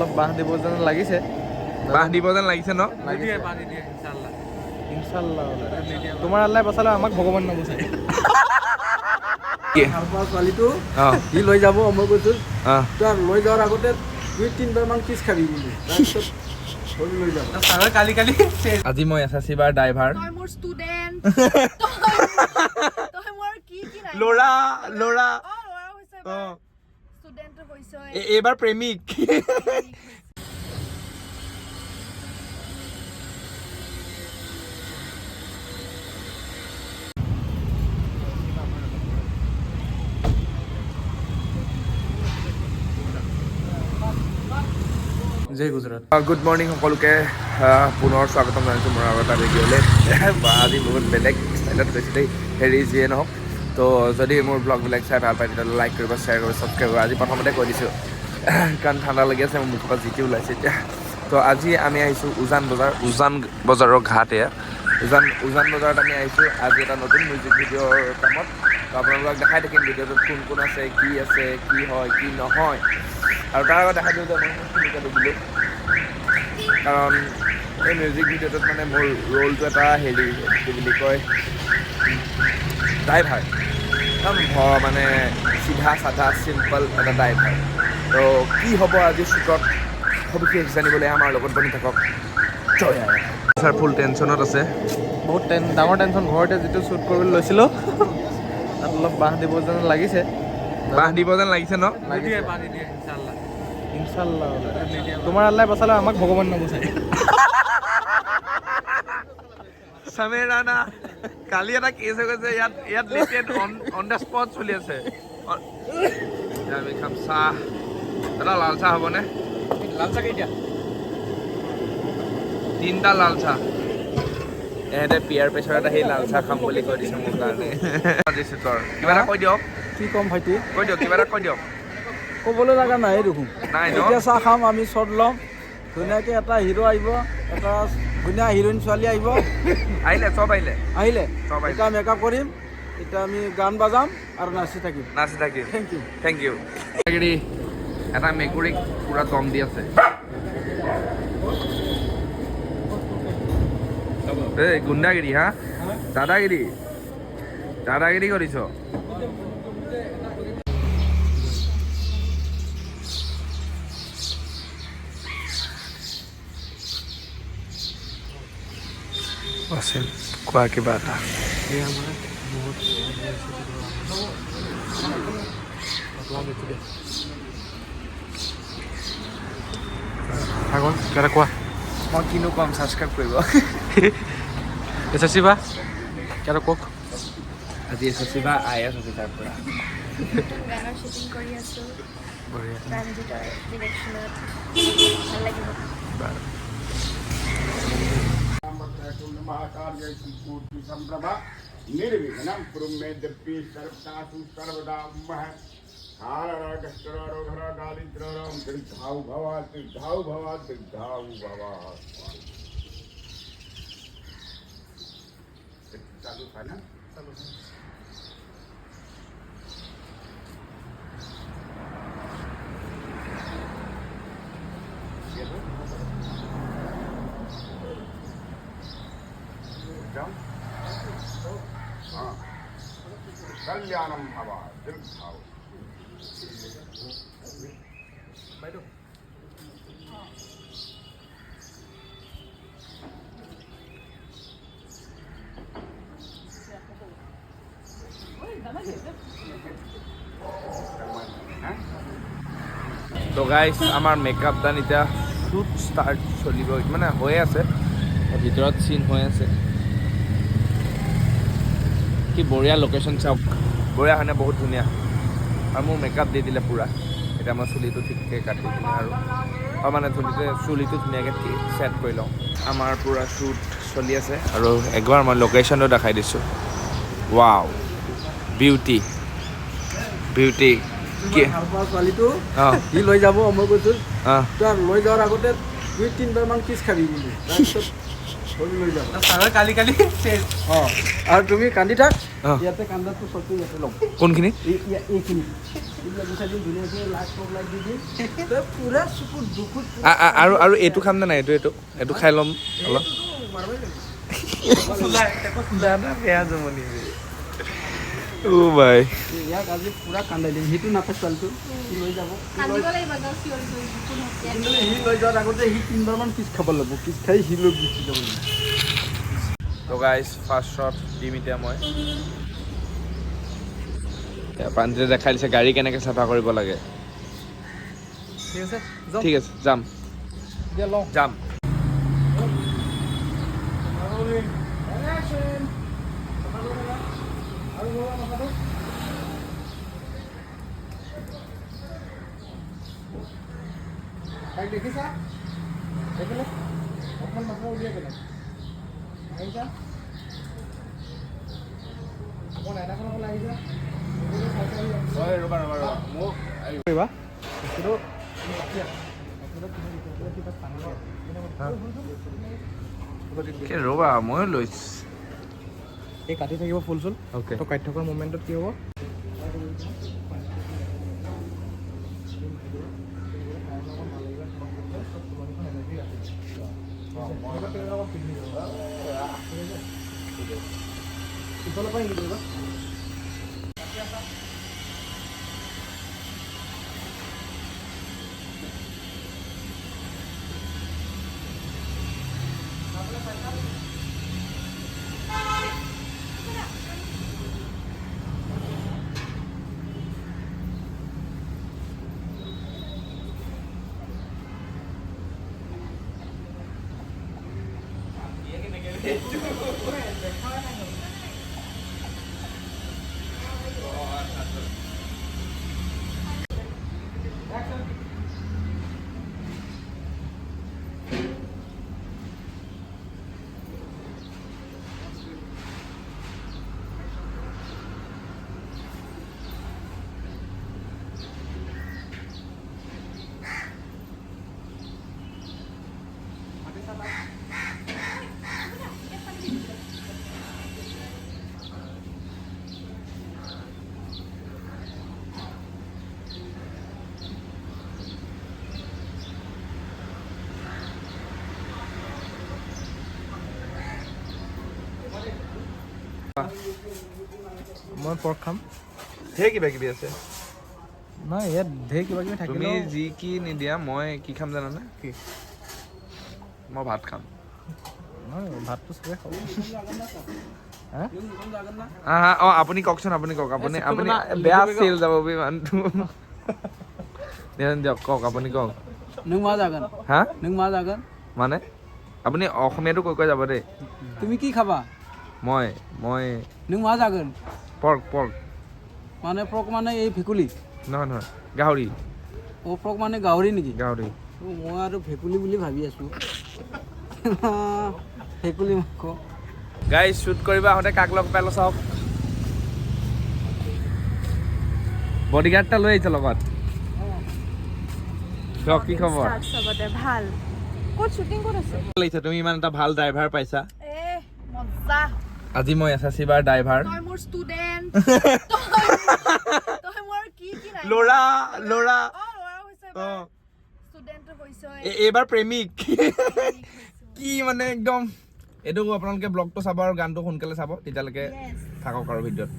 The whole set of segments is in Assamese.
অলপ বাঁহ দিব যেন লাগিছে। বাঁহ দিব যেন লাগিছে ন? লাগিছে। ইনশাল্লাহ। তোমাৰ আল্লাই বচালে, আমাক ভগৱান নবচায়। কি? ভাল পোৱা ছোৱালীটো সি লৈ যাব। মই কৈছোঁ, তই লৈ যোৱাৰ আগতে দুই তিনিবাৰমান কিছ খাবি বুলি, তাৰপিছত ধৰি লৈ যাব। কালি কালি। আজি মই এছ এছ চি বাৰ ড্ৰাইভাৰ। তই মোৰ ষ্টুডেণ্ট, তই মোৰ কি কি নাই। ল'ৰা ল'ৰা। অ, ল'ৰা হৈছে, ষ্টুডেণ্ট হৈছে। এইবাৰ প্ৰেমিক। জয় গুজৰাট। গুড মৰ্ণিং সকলোকে, পুনৰ স্বাগতম জনাইছোঁ মোৰ আৰু এটা ভিডিঅ'লৈ। আজি বহুত বেলেগ ষ্টাইলত গৈছে দেই। হেৰি, যিয়ে নহওক, তো যদি মোৰ ব্লগবিলাক চাই ভাল পায়, তেতিয়াহ'লে লাইক কৰিব, শ্বেয়াৰ কৰিব, ছাবস্ক্ৰাইব কৰিব। আজি প্ৰথমতে কৈ দিছোঁ, কাৰণ ঠাণ্ডা লাগি আছে, মোৰ মুখৰ পৰা যি টি ওলাইছে এতিয়া। তো আজি আমি আহিছোঁ উজান বজাৰ, উজান বজাৰৰ ঘাট এয়া। উজান বজাৰত আমি আহিছোঁ আজি এটা নতুন মিউজিক ভিডিঅ'ৰ কামত। তো আপোনালোকক দেখাই থাকিম ভিডিঅ'টোত কোন কোন আছে, কি আছে, কি হয়, কি নহয়। আৰু তাৰ আগত দেখাই দিওঁ যে মই চুলি কাটি দিলোঁ, কাৰণ এই মিউজিক ভিডিঅ'টোত মানে মোৰ ৰোলটো এটা হেৰি, কি বুলি কয়, ড্ৰাইভাৰ, একদম মানে চিধা চাধা চিম্পল এটা ড্ৰাইভাৰ। তো কি হ'ব আজি শ্বুটত, সবিশেষ জানিবলৈ আমাৰ লগত বনি থাকক। জয় আই। ছাৰ ফুল টেনশ্যনত আছে। বহুত ডাঙৰ টেনশ্যন। ঘৰতে যিটো শ্বুট কৰিবলৈ লৈছিলোঁ, তাত অলপ বাঁহ দিব যেন লাগিছে। বাঁহ দিব যেন লাগিছে ন? লাগিছে। ইনশাল্লাহ। তোমাৰ আল্লাই বচালে, আমাক ভগৱান নবচায়। সমীৰ ৰাণা, কালি এটা কেছ হৈ গৈছে ইয়াত। ইয়াত লেটেড অন the spot চলি আছে। এতিয়া আমি খাম চাহ। দাদা, লাল চাহ হ'বনে? লাল চাহ কেইটা? তিনিটা লাল চাহ। এহেঁতে পিয়াৰ প্ৰেছাৰত আহি লাল চাহ খাম বুলি কৈ দিছে মোৰ কাৰণে। দিছোঁ তোৰ কিবা এটা কৈ দিয়ক। কি ক'ম ভাইটি? কৈ দিয়ক, কিবা এটা কৈ দিয়ক। ক'বলৈ লগা নাই দেখোন। নাই ন? এতিয়া চাহ খাম আমি, শ্বট ল'ম ধুনীয়াকৈ। এটা হিৰ' আহিব, এটা ধুনীয়া হিৰইন ছোৱালী আহিব। আহিলে, চব আহিলে। আহিলে। চব আহিলে। এতিয়া মেকআপ কৰিম, এতিয়া আমি গান বাজাম আৰু নাচি থাকিম। নাচি থাকিম। Thank U. Thank U. এটা মেকুৰীক পুৰা দম দি আছে। এই গুণ্ডাগিৰি, হা, দাদাগিৰি, দাদাগিৰি কৰিছ। অসীম, কোৱা কিবা এটা। পাগল, কিবা এটা কোৱা। মই কিনো ক'ম, ছাবস্ক্ৰাইব কৰিব। এছ এছ চি বা কিবা এটা কওক। আজি এছ এছ চি বা I S officer পৰা। নতুন গানৰ শ্বুটিং কৰি আছোঁ। বঢ়িয়া। ৰঞ্জিতৰ ডিৰেকশ্যনত ভাল লাগিব। संप्रभा निर्विघ्नं कुरु मे दिव्य सर्वदासु सर्वदा मह हाररागस्त्ररोधर दारिद्ररं दीर्घाउ भव, दीर्घाउ भव, दीर्घाउ भव। चालू था ना? जाऊं? हाँ, कल्याणम भव, दीर्घाउ। তো গাইছ, আমাৰ মেকআপ ডান। এতিয়া শ্বুট ষ্টাৰ্ট চলিব, মানে হৈয়ে আছে, ভিতৰত চিন হৈ আছে। কি বঢ়িয়া লোকেশ্যন চাওক, বঢ়িয়া হয়নে? বহুত ধুনীয়া। আৰু মোৰ মেকআপ দি দিলে পূৰা। এতিয়া মই চুলিটো ঠিককৈ কাটি কিনে আৰু মানে চুলিটো ধুনীয়াকৈ ছেট কৰি লওঁ। আমাৰ পূৰা শ্বুট চলি আছে আৰু একবাৰ মই লোকেশ্যনটো দেখাই দিছোঁ। Wow, beauty, beauty. কি? ভাল পোৱা ছোৱালীটো সি লৈ যাব। মই কৈছোঁ, তই লৈ যোৱাৰ আগতে দুই তিনিবাৰমান কিছ খাবি বুলি, তাৰপিছত লৈ যাব। ছাৰে কালি কালি চেচ। অঁ, আৰু তুমি কান্দি থাক। অঁ। ইয়াতে কান্দাটো চবটো ইয়াতে ল'ম। কোনখিনি? এইখিনি এইবিলাক গুচাই দিম ধুনীয়াকৈ, লাইট ফগ লাইট দি দিম। তই পূৰা চকুত দুখুত। আৰু আৰু এইটো খাম নে নাই? এইটো এইটো এইটো খাই ল'ম অলপ। দাদা বেয়া জমনি। অ' ভাই। ইয়াক আজি পূৰা কান্দাই দিম। সিটো নাপায় ছোৱালীটো, সি লৈ যাব। কান্দিব লাগিব একদম চিঞৰি চিঞৰি বুকু নচিয়াই। কিন্তু সি লৈ যোৱাৰ আগতে সি তিনিবাৰমান কিছ খাব লাগিব। কিছ খাই সি লৈ গুচি যাব লাগিব। তো গাইজ, ফাৰ্ষ্ট শ্বট দিম এতিয়া মই। পানীতে দেখাই দিছে গাড়ী কেনেকৈ চাফা কৰিব লাগে। ঠিক আছে, যাওঁ। ঠিক আছে, যাম। এতিয়া লওঁ। যাম। তাইক দেখিছা? এইফালে অকণমান মাথা উলিয়াই পেলাই আহিছা। অকণ আইনাখনৰ ফালে আহিছা। ৰ'বা ৰ'বা ৰ'বা, মোক কৰিবা বস্তুটো। ৰ'বা, ময়ো লৈছোঁ। এই কাটি থাকিব ফুল চুল। অ'কে। তো কাটি থকাৰ মুমেণ্টত কি হ'ব? ইফালৰ পৰা হেৰি কৰিবা। মই পৰ্ক খাম। ধেৰ কিবা কিবি আছে। নাই, ইয়াত ঢেৰ কিবা কিবি তুমি থাকিলেও যি কি নিদিয়া, মই কি খাম জানানে? কি? মই ভাত খাম। নহয়, ভাতটো চবে খাব। হা? আহা, অঁ, আপুনি কওকচোন, আপুনি কওক, আপুনি এই আপুনি চিত্ৰকোনা বেয়া লিখিব। চেল যাব বে মানুহটো। দিয়ক দিয়ক, কওক, আপুনি কওক। नों मा जागोन? হা? नों मा जागोन? মানে আপুনি অসমীয়াটো কৈ কৈ যাব দেই। তুমি কি খাবা? মই মই नों मा जागोन? Pork, pork. মানে ফ্ৰক মানে এই ভেকুলী? নহয় নহয়, গাহৰি। অ', ফ্ৰক মানে গাহৰি নেকি? গাহৰি। অ, মই আৰু ভেকুলী বুলি ভাবি আছোঁ। ভেকুলী মাংস। গাইজ, শ্বুট কৰিব আহোঁতে কাক লগ পালো চাওক। বডিগাৰ্ড এটা লৈ আহিছে লগত। কওক, কি খবৰ? চবতে ভাল। ক'ত শ্বুটিং ক'ত আছে? লাগিছে তুমি ইমান এটা ভাল ড্ৰাইভাৰ পাইছা। এ মজা। আজি মই এছ এছ চি বাৰ ড্ৰাইভাৰ। তই মোৰ ষ্টুডেণ্ট, তই মোৰ কি কি নাই। ল'ৰা ল'ৰা। অ, ল'ৰা হৈছে। অঁ। ষ্টুডেণ্ট হৈছে। এইবাৰ প্ৰেমিক কি মানে একদম এইটো আপোনালোকে ব্লগটো চাব আৰু গানটো সোনকালে চাব। তেতিয়ালৈকে Yes. থাকক আৰু ভিডিঅ'ত।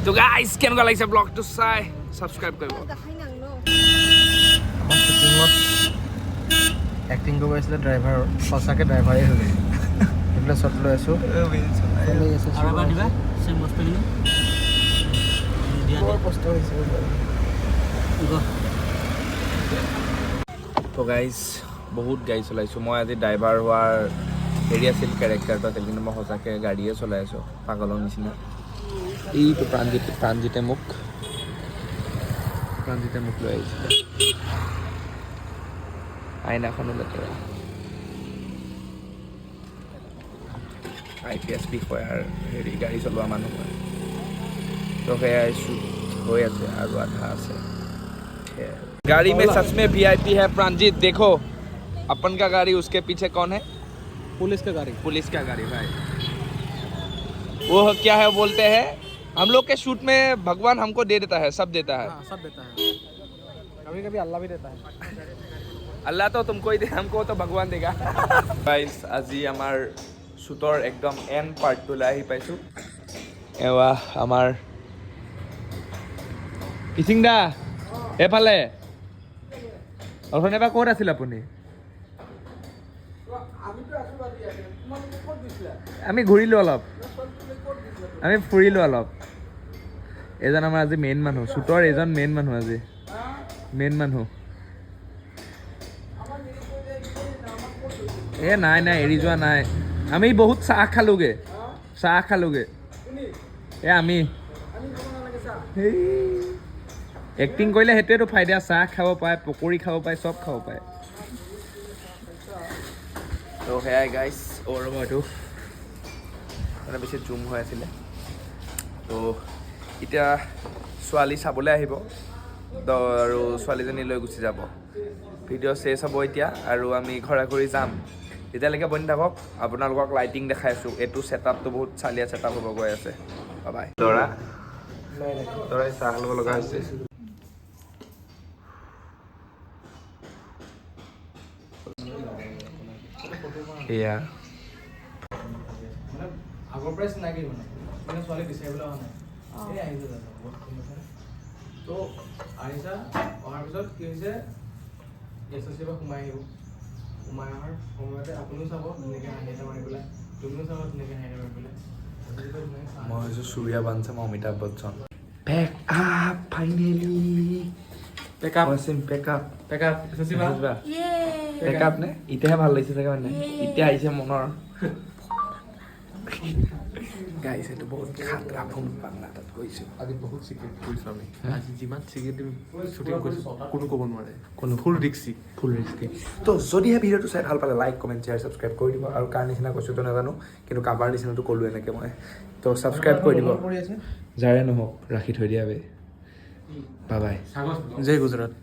তো গাইজ, কেনেকুৱা লাগিছে ব্লগটো চাই? ছাবস্ক্ৰাইব কৰিব। দেখাই নাই ন। আমাৰ শ্বুটিঙত এক্টিং কৰিব আহিছিলে ড্ৰাইভাৰৰ, সঁচাকৈ ড্ৰাইভাৰেই হৈ গ'ল। এইবিলাক শ্বট লৈ আছোঁ। আৰু এবাৰ দিবা চেম বস্তুখিনি দিয়া। বৰ কষ্ট হৈছে। দিয়া। তো গাইজ, বহুত গাড়ী চলাইছোঁ মই আজি। ড্ৰাইভাৰ হোৱাৰ হেৰি আছিল, কেৰেক্টাৰটো আছিল, কিন্তু মই সঁচাকৈ গাড়ীয়ে চলাই আছোঁ পাগলৰ নিচিনা। এইটো প্ৰাণজিত, প্ৰাণজিতে মোক লৈ আহিছিলে। আইনাখনো লেতেৰা। আইপিএছ বিষয়াৰ হেৰি গাড়ী চলোৱা মানুহ হয়। তো সেয়াই, শ্বুট হৈ আছে আৰু আধা আছে, সেয়াই। गाड़ी में सच में वीआईपी है प्रांजित। देखो अपन का गाड़ी, उसके पीछे कौन है? पुलिस का गाड़ी। पुलिस का गाड़ी भाई। वो क्या है, बोलते हैं हम लोग के शूट में भगवान हमको दे देता है, सब देता है। हाँ, सब देता है। कभी कभी अल्लाह भी देता है। अल्लाह तो तुमको ही दे, हमको तो भगवान देगा। গাইজ, আজি আমাৰ শ্বুটৰ একদম এণ্ড পাৰ্টটোলৈ আহি পাইছোঁ। এৱা আমাৰ কিচিং দা এইফালে। অথনিৰ পৰা ক'ত আছিল আপুনি? আমিতো আছো বাৰু ইয়াতে। তোমালোকে ক'ত গৈছিলা? আমি ঘূৰিলোঁ অলপ। ছোৱালীটোলৈ ক'ত গৈছিলা? আমি ফুৰিলোঁ অলপ। এইজন আমাৰ আজি মেইন মানুহ, শ্বুটৰ এইজন মেইন মানুহ, আজি মেইন মানুহ। এ নাই নাই, এৰি যোৱা নাই। আমি বহুত চাহ খালোগে, চাহ খালোগে। এ আমি এক্টিং কৰিলে সেইটোৱেতো ফাইদা, চাহ খাব পায়, পকৰি খাব পায়, চব খাব পায়। তো সেয়াই গাইছ। অ' ৰ'ব, এইটো মানে বেছি জুম হৈ আছিলে। তো এতিয়া ছোৱালী চাবলৈ আহিব আৰু ছোৱালীজনী লৈ গুচি যাব। ভিডিঅ' চেচ হ'ব এতিয়া আৰু আমি ঘৰা ঘৰি যাম। তেতিয়ালৈকে বনি থাকক, আপোনালোকক লাইটিং দেখাই আছোঁ। এইটো ছেটআপটো বহুত চালিয়া ছেটআপ হ'ব গৈ আছে। বাই। দৰা দৰাই চাহ ল'ব লগা হৈছে। এয়া। মানে আগৰ পৰাই চিনাকি, মানে ছোৱালী বিচাৰিবলৈ অহা নাই, এই আহিছে দাদা বহুত, গম পাইছানে? তো আহিছা, অহাৰ পিছত কি হৈছে, এছ এছ চিৰ পৰা সোমাই আহিব। সোমাই অহাৰ সময়তে আপুনিও চাব ধুনীয়াকৈ হাঁহি এটা মাৰি পেলাই, তুমিও চাবা ধুনীয়াকৈ হাঁহি এটা মাৰি পেলাই। তাৰপিছত ধুনীয়াকৈ চাহ মই হৈছোঁ Surya বংশম, Amitabh Bachchan. Pack up finally. Pack up. Wasim, pack up. Pack up. S S C বা। ইয়ে। পেক আপ নে? এতিয়াহে ভাল লাগিছে চাগে, মানে এতিয়া আহিছে মনৰ। গাইছে, এইটো বহুত খাতৰা ভূম বাংলা তাত গৈছোঁ। আজি বহুত চিক্ৰেট কৰিছোঁ আমি। আজি যিমান চিক্ৰেট শ্বুটিং কৰিছোঁ, কোনো ক'ব নোৱাৰে। কোনো ফুল ৰিক্সি। ফুল ৰিস্কি। তো যদিহে ভিডিঅ'টো চাই ভাল পালে, লাইক, কমেণ্ট, শ্বেয়াৰ, ছাবস্ক্ৰাইব কৰি দিব। আৰু কাৰ নিচিনা কৈছোঁ তো নাজানো, কিন্তু কাৰোবাৰ নিচিনাটো ক'লোঁ এনেকৈ মই। তো ছাবস্ক্ৰাইব কৰি দিব। পৰি আছে। যাৰে নহওক, ৰাখি থৈ দিয়া বে। Bye bye. জয় গুজৰাট।